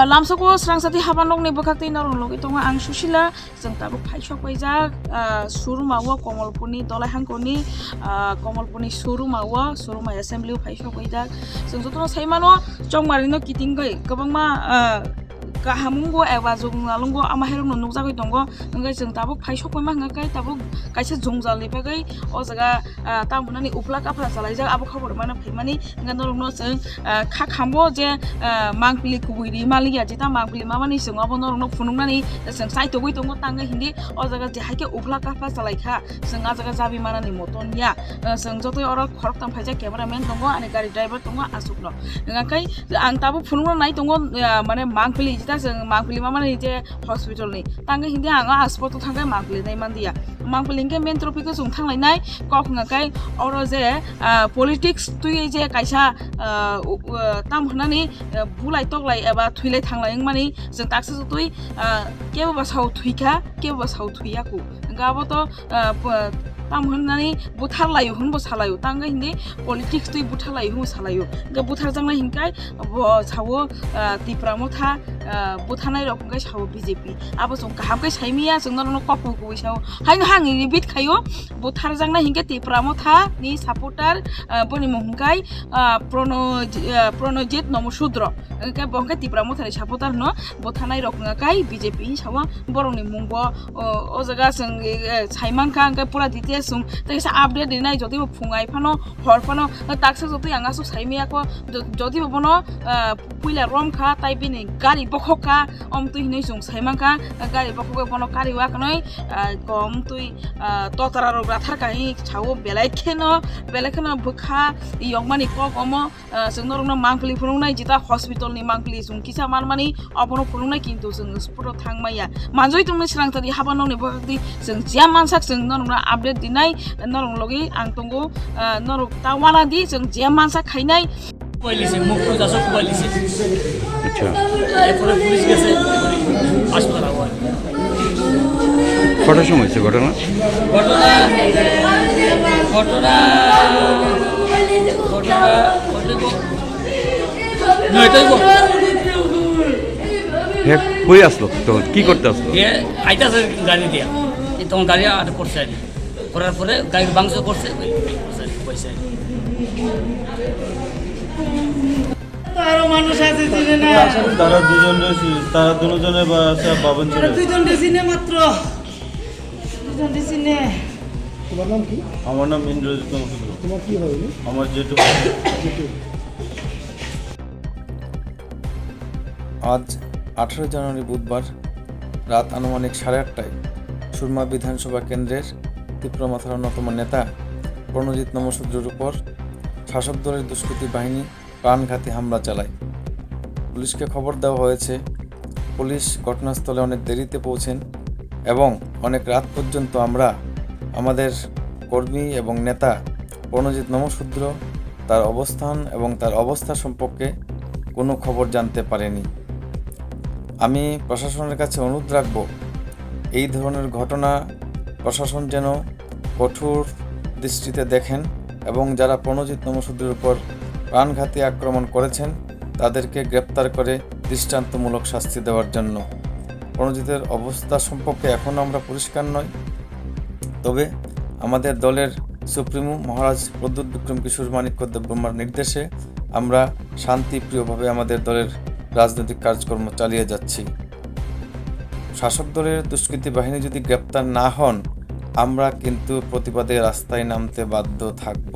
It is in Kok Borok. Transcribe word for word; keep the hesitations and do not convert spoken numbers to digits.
Lamsoko srangsati haba nokni bwkhaktwi norok nugwi tongo ang Susila. Chwng tabuk phaisok paijak, ah, Suruma o Komolpurni Dolai Hangkoni, ah, Komolpurni Suruma o, Suruma assembly o phaisok paijak. Chwng jotono sai mano, Chongmarino kitingwi kwbangma, ah, kaham wngo eba jwng nalwngo, ama hairokno nukjagwi tongo. Hwnkhe chwng tabuk phaisok paima hwnkhe tabuk kaisa jwngjal ni bagwi o jaga, ah, tamo nani uphla kaphra chalaijak, abo khobor mano phaimani. Hwnkhe norokno chwng, ah, kha khambo je, ah, mangpili kubui ri maliya, jeta mangpili mamani chwng abo norokno phunuknani chwng chaitogwi tongo, tangwi hindi o jaga je haikhe uphla kaphra chalaikha, chwng ah jaga jabi manani moton ya. Ah, chwng jotoi oro khoroktham phaijak, cameraman tongo, ani gari driver tongo, aswkno. Hwnkhe ang tabuk phunukna nai tongo, ah, mane mangpili jeta chwng mangpili mamani je hospital ni, tangwi hindi ang ah spot o thangkhe mangpili nai mandiya. Mangpili hwnkhe main trophy o chwng thanglainai kok hwnkhe oro je, ah, politics twiwi je kaisa, ah, u-, u-, tam hwnani, ah, bulai toklai eba thwilai thanglai wngmani chwng taksa jotoi, ah, kebo ba sao thwikha, kebo ba sao thwiyaku. Hwnkhe abo to, ah, po-, tam hwnani butharlaio hwnbo salaio, tangwi hindi politics twi butharlaio hwnbo salaio. Hwnkhe butharjaknai hwnkhe bo sao, ah, Tipra Motha, ah, butharnai rok hwnkhe sao B J P. Abo chwng kaham khe saimaya, chwng norokno kok kubui sao. Haino hang repeat khaio, butharjaknai hinkhe Tipra Motha ni supporter, ah, boni mung hwnkhe, ah, Prono-, ah, Pranojit Nomo Sudro. Hwnkhe bo hwnkhe Tipra Motha ni supporter no butharnai rok hwnkhe B J P hin sao, borok ni mung bo, o, o jaga chwng, eh, saimankha, hwnkhe pura details chwng tei kisa update rinai, jodi bo phung ai phano, hor phano, taksa jotoi ang aswk saimaya kho, jo-, jodi bo bono, ah, puila rom kha, tai bini gari bokhok kha, omtwi hinwi chwng saimankha, gari bokhok bono kari wa khnoi, ah, komtwi, ah, totra rok rathar kha hinwi sao, belai kheno, belai kheno bwkha yokmani kok omo, ah, chwng norokno mangpili phunuknai jeta hospital ni mangpili chwng kisa manmani obono phunuknai, kintu chwng spot o thangmaya. Manjoi tongni srang tari haba nokni bwkhaktwi chwng jia mansak chwng norokno update dinai, norok logi ang tongo, ah, norok ta wana di chwng jia mansak khainai. কোবাই লিছে, মুখ টুক আসো কোবাই লিছে। আচ্ছা। এরপরে পুলিশ গেছে, হাসপাতাল আবার। কটার সময় হয়েছে ঘটনা? ঘটনা, ঘটনা, ঘটনা, ঘটনা নয়টায় গো। হে, কই আসলো তখন? কি করতে আসলো? এ আইতাছে গাড়ি দিয়া। এই তখন গাড়ি আটক করছে আর কি। করার পরে গাড়ির ভাঙচুর করছে, ওই পয়সা। তো আরো মানুষ আছে চিনে না। তারা দুজন রয়েছে, তারা দুজনের বা-, আছে বাবন ছিল। তারা দুইজনকে চিনে মাত্র। দুইজনকে চিনে। তোমার নাম কি? আমার নাম ইন্দ্রজিৎ নমসূত্র। তোমার কি হয় উনি? আমার জেঠু। জেঠু। আজ আঠারোই জানুয়ারি বুধবার রাত আনুমানিক সাড়ে আটটায় সুরমা বিধানসভা কেন্দ্রের তিপ্রা মথার অন্যতম নেতা প্রণজিৎ নমসূদ্রর উপর শাসক দলের দুষ্কৃতী বাহিনী প্রাণঘাতী হামলা চালায়। পুলিশকে খবর দেওয়া হয়েছে। পুলিশ ঘটনাস্থলে অনেক দেরিতে পৌঁছেন এবং অনেক রাত পর্যন্ত আমরা আমাদের কর্মী এবং নেতা প্রণজিৎ নমসূদ্র, তার অবস্থান এবং তার অবস্থা সম্পর্কে কোনো খবর জানতে পারেনি। আমি প্রশাসনের কাছে অনুরোধ রাখব, এই ধরনের ঘটনা প্রশাসন যেন কঠোর দৃষ্টিতে দেখেন এবং যারা প্রণজিৎ নমসূদ্রের উপর প্রাণঘাতী আক্রমণ করেছেন, তাদেরকে গ্রেপ্তার করে দৃষ্টান্তমূলক শাস্তি দেওয়ার জন্য। প্রণজিতের অবস্থা সম্পর্কে এখনও আমরা পরিষ্কার নই, তবে আমাদের দলের সুপ্রিমো মহারাজ প্রদ্যুৎ বিক্রম কিশোর মাণিক্য দেববর্মার নির্দেশে আমরা শান্তিপ্রিয়ভাবে আমাদের দলের রাজনৈতিক কার্যক্রম চালিয়ে যাচ্ছি। শাসক দলের দুষ্কৃতী বাহিনী যদি গ্রেপ্তার না হন, আমরা কিন্তু প্রতিবাদে রাস্তায় নামতে বাধ্য থাকব।